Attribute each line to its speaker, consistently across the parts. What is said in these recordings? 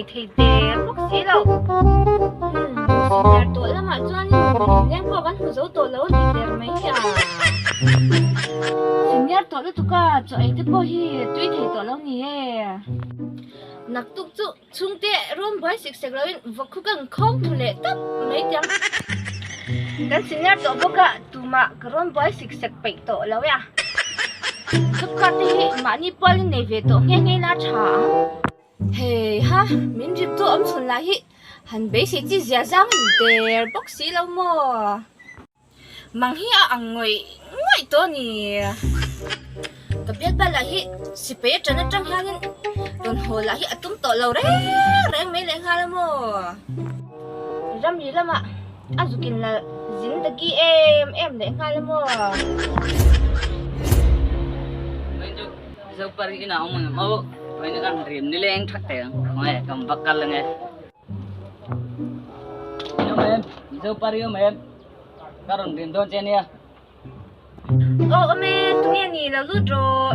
Speaker 1: hlei thei der bawk si lo. Senior tawh lamah chuanin leng pawh kan hmu zo tawh lo a ni der mai hi a. Senior tawh lutuk a chaw ei te pawh hi tui thei tawh lo ni e. Naktuk chu chhungte rawn buai sik sek loin vawk khu kan khawng thu leh tawp mai tiang. Kan senior tawh bawk a tumah ka rawn buai sik sek peih tawh lo e a. Job card te hi mahni pualin nei ve tawh nghe nghe ila tha ang. Hei ha, min rip tu awm chhun lah hi han beisei chi zia zang a ni der bawk si lo maw? Mang hi a ang ngawih ngawih tawh a ni. Ka bialpa lah hi sipai atang atang hianin rawn haw lah hi a tum tawh lo reng reng mai leh nghal a maw? Ramri lamah a zukin la zindagi em em leh nghal a maw?
Speaker 2: Zopari ina awm ang maw Vawiin kan rim nileng that thei ang khawnge kan va kal ange Awm em Zopari awm em ka rawn rim dawn che ania.
Speaker 1: Aw awm e tunge ni lo lut rawh.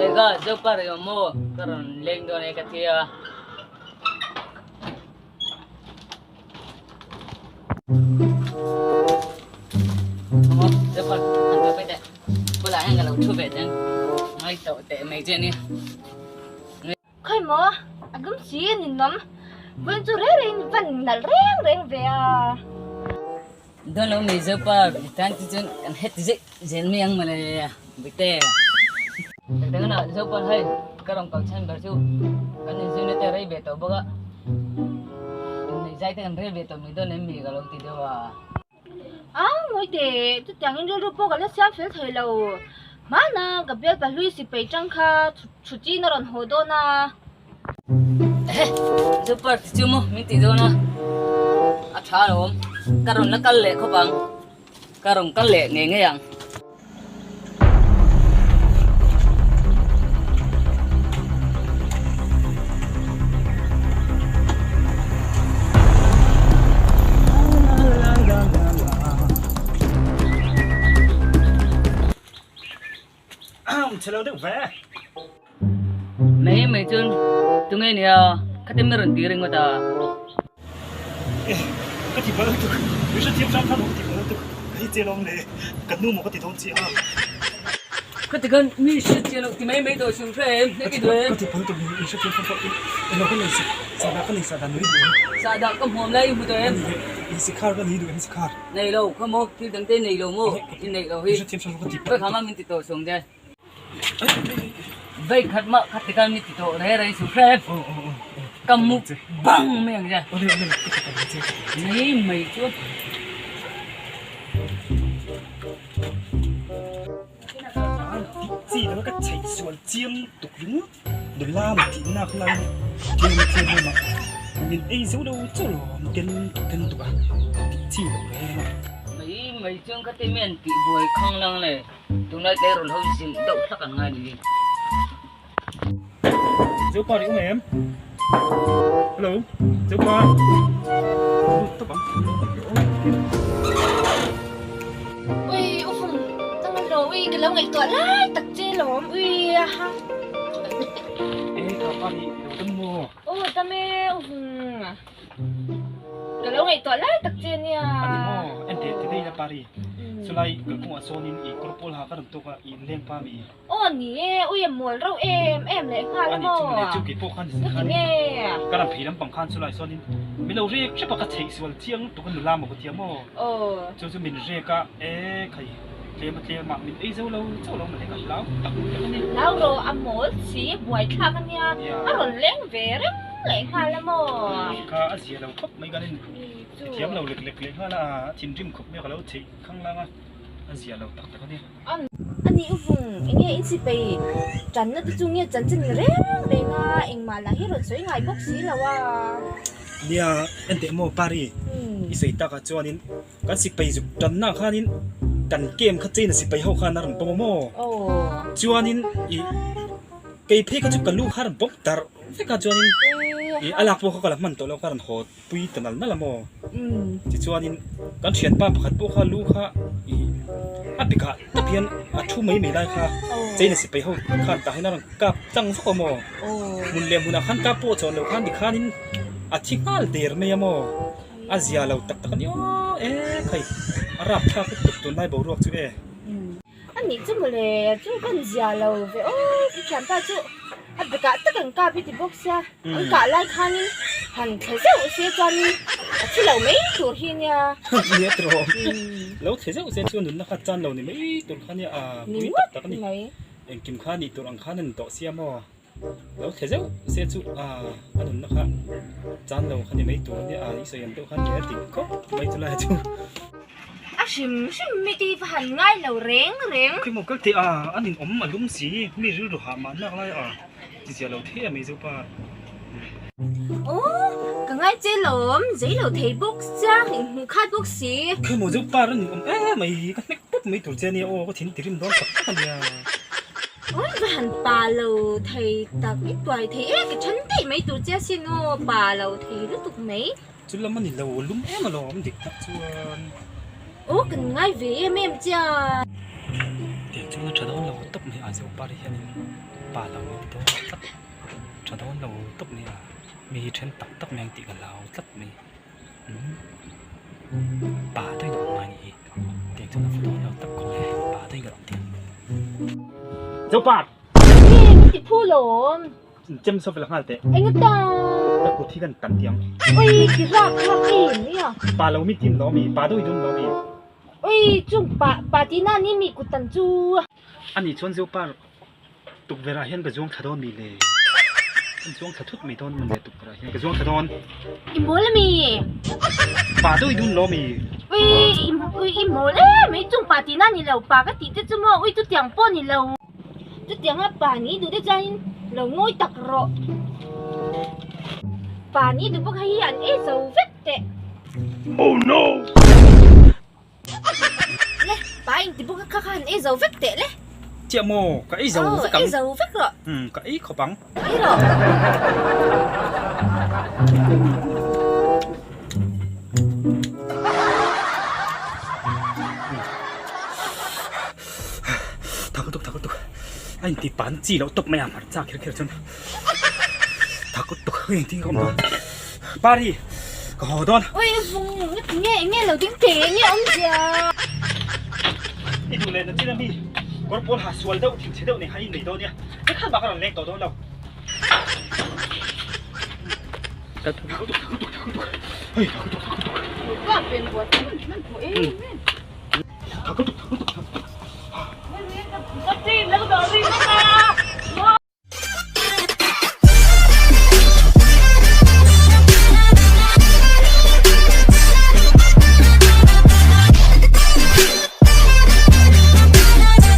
Speaker 2: Ega Zopari awm maw ka rawn leng dawn e ka tia.
Speaker 1: Khawi maw a lum si a ni nawm vawiin chu reng reng in van nalh reng reng ve a.
Speaker 2: Dawn lo mai Zopa tan te chuan kan heti zet zel mai ang mawle Bikte. Dang ah Zopa hei ka rawn kal chhan ber chu kan inzirna te rei ve tawh bawk a, inneih zai te kan rel ve tawh mai dawn em mi ka lo ti deuh a.
Speaker 1: A ngawi teh chutiang in rilru pawh ka la siam fel thei lo, hmana ka bial pahlui sipai tang kha chhutin a rawn haw dawn a.
Speaker 2: Ehe Zopa ti chu maw min tih dawn a, a tha alawm ka rawn la kal leh khawp ang. Ka rawn kal leh ngei ngei ang.
Speaker 3: Chhe lo deuh ve.
Speaker 2: Mai mai chuan tunge nia khati mi rawn ti ringawt a.
Speaker 3: Eh ka ti bal lutuk mi hrethiam hram hram ka ti bal lutuk ka hi chian awm le ka nu maw ka ti dawn chiah a.
Speaker 2: Khati khan mi hre chian loh ti mai mai tawh chhung hre em ka ti duh em.
Speaker 3: Ka ti bal lutuk mi hrethiam hram hram eng lo ka nei sahdah ka nei sahdah nui duh em.
Speaker 2: Sahdah ka hmuam lai i hmu tawh em.
Speaker 3: I sikhar ka nei duh em sikhar.
Speaker 2: Nei lo kha maw thil dang te nei lo maw i neih loh hi.
Speaker 3: Mi hrethiam hram hram ka ti bal
Speaker 2: Vei khama min ti tawh chhung te. Vei khat mah khat tikhan mi ti tawh rei rei suh hre ka mu bang mai ang che mai mai chu.
Speaker 3: Chi dang ka chheih sual chiang tuk ringawt nula maw tih nak lai tlem tlem emaw min ei zo lo chauh lo awm tel tuk tel tuk a tih chi loh reng a.
Speaker 2: Mai mai chuan kha te mian tih buai khang lang le. Tunlai tleirawl ho zilh deuh hlak an ngai ni.
Speaker 3: Zopa ri awm em? Hello, Zopa. Lut tawp ang.
Speaker 1: Ui, u Phung, ka ngan lo, ui, ka lo ngaihtuah lai tak che lawm, ui a ha.
Speaker 3: E, ka pa ri lo dam maw?
Speaker 1: Aw, dam e, u Phung. Ka lo ngaihtuah lai tak che nia.
Speaker 3: A ni maw? En teh ti daih la Pari. Chulai kalkawngah sawnin i kawr pawl ha ka rawn tawk a, i inleng pa mi?
Speaker 1: Aw ni e, ui a mawl reuh em em leh nghal maw?
Speaker 3: A ni chu mawle, chu kei pawh khan zin khan ka ram phei lampang khan chulai sawnin min lo rek hrep a, ka chheih sual chiang lutuk a nula maw ka tia maw? Chu chu min rek a, e khai tlem a tlem a, min ei zo lo chauh lo mawle ka hlau tak vek a ni.
Speaker 1: Hlau rawh a mawl si, buaithlak a nia, a rawn leng ve reng. Leh nghal a maw?
Speaker 3: Kha a zia lo khawp mai kan in thiam lo lek lek leh nghal a, a thinrim khawp mai a ka lo chheih khang lang a, a zia lo tak tak a ni.
Speaker 1: A nih u vung, enge in sipai tanna te chu nge chanchin reng reng a, engmah lah hi rawn sawi ngai bawk si lo a.
Speaker 3: Nia, enteh maw Pari, i sawi takah chuanin kan sipai zuk tanna khanin kan camp kha China sipai ho khan a rawn pawm a maw? Chuanin i kei phei kha chu ka lu kha a rawn pawm darh. Vekah chuanin ih a lak pawh kha ka la hman tawh lo ka rawn haw pui ta nal nal a maw? Tichuanin kan thianpa pakhat pawh kha lu kha ih. A bikah tak hian a thu mai mai lai kha China sipai ho khan tah hian a rawn kap tlang vak a maw? Hmun leh hmunah khan kap pawh chawn loh khan tikhanin a thi nghal der mai a maw? A zia lo tak tak a ni aw e khai a rapthlak lutuk tunlai boruak chu e.
Speaker 1: A nih chu mawle chu kan zia lo ve aw i thianpa chu a bekah tak an kap i ti bawk sia an kah lai khanin han thle zeuh se chuanin a thi lo mai tur hi nia.
Speaker 3: Nia tiraw lo thle zeuh se chuan nunna kha chan lo ni mai tur kha nia a pui tak tak a ni engkim kha nih tur ang khan a ni tawh sia maw. Lo thle zeuh se chu a a nunna kha chan lo kha ni mai tur ania a i sawi ang deuh khan nia dik khawp mai chu lai chu.
Speaker 1: A hrim hrim mi te hi va han ngai lo reng reng.
Speaker 3: Khi maw kal teh a a nin awm a lum si mi rilru hah mah nak lai a ti zia lo thei a mai zeuh pa.
Speaker 1: Aw ka ngai che lawm zei lo thei bawk sia inhmuh khat bawk si.
Speaker 3: Khi maw zeuh pa a nin awm em mai ka hnek pawp mai tur che ania aw ka thin ti rim dawn tak tak ania.
Speaker 1: Oi va han pa lo thei tak i tuai thei e ka then daih mai tur che asin aw pa lo thei lutuk mai.
Speaker 3: Chu lam a ni lo lum em alawm dik tak chuan.
Speaker 1: Aw kan ngai ve em em chia.
Speaker 3: Tiang chuan a tha dawn lo tawp mai a Zopari hianin pa lo in ti dawn tlat tha dawn lo tawp mai a mi hi then tak tak mai ang tih ka hlau tlat mai umm pa daih lo awm ngai ni hi. Tiang chuan a photo an lo tak khawng e, pa daih ka rawn ti ang. Zopa!
Speaker 1: Nge min ti phu lawm.
Speaker 3: Chem saw fel nghal teh.
Speaker 1: Eng ata?
Speaker 3: Ka kut hi kan tan tiang.
Speaker 1: Ui ti rak rak em mai a.
Speaker 3: Pa lo mi tin lo mi, pa deuh i dun lo mi.
Speaker 1: Ui chung pa pa ti na ni mi kut tan chu.
Speaker 3: Ani chuan Zopa tukverh ah hian ka zuang thla dawn mi le? Kan zuang thla thut mai dawn mawn le tukverh ah hian ka zuang thla dawn.
Speaker 1: I mawl ami?
Speaker 3: Pa deuh i dun lo mi?
Speaker 1: Ui ui i mawl em mai chung pa tihna ni lo pa ka tih te chu maw ui chutiang pawh ni lo. Chutiang a pa ni duh te chuanin lo ngawi tak rawh. Pa ni duh bawk hei hi an ei zo vek teh.
Speaker 3: Oh no!
Speaker 1: Le, pa in ti bawk a kha kha han ei zo vek teh le.
Speaker 3: Chiah maw, ka ei zo vek ang.
Speaker 1: Ei zo vek rawh.
Speaker 3: Umm, ka ei khawp ang.
Speaker 1: Ei rawh.
Speaker 3: Thak lutuk, thak lutuk. A inti pan chi loh tawp mai a, hmarcha kher kher chuan. Thak lutuk, hei engtin ka awm dawn. Pari, ka haw dawn.
Speaker 1: Oi vung nge nge lo ding teh nge awm zia.
Speaker 3: I duh leh na chin ami kawr pawl ha sual deuh thinchhe deuh nei kha i nei dawn nia. He khan bak a rawn leng tawh dawn lo. Thak lutuk, thak lutuk, thak lutuk. Hei thak lutuk, thak lutuk.
Speaker 1: Ka pen buat man man pawh em em.
Speaker 3: Thak lutuk, thak lutuk, thak lutuk.
Speaker 1: Ka team la ka dawr ri vek a.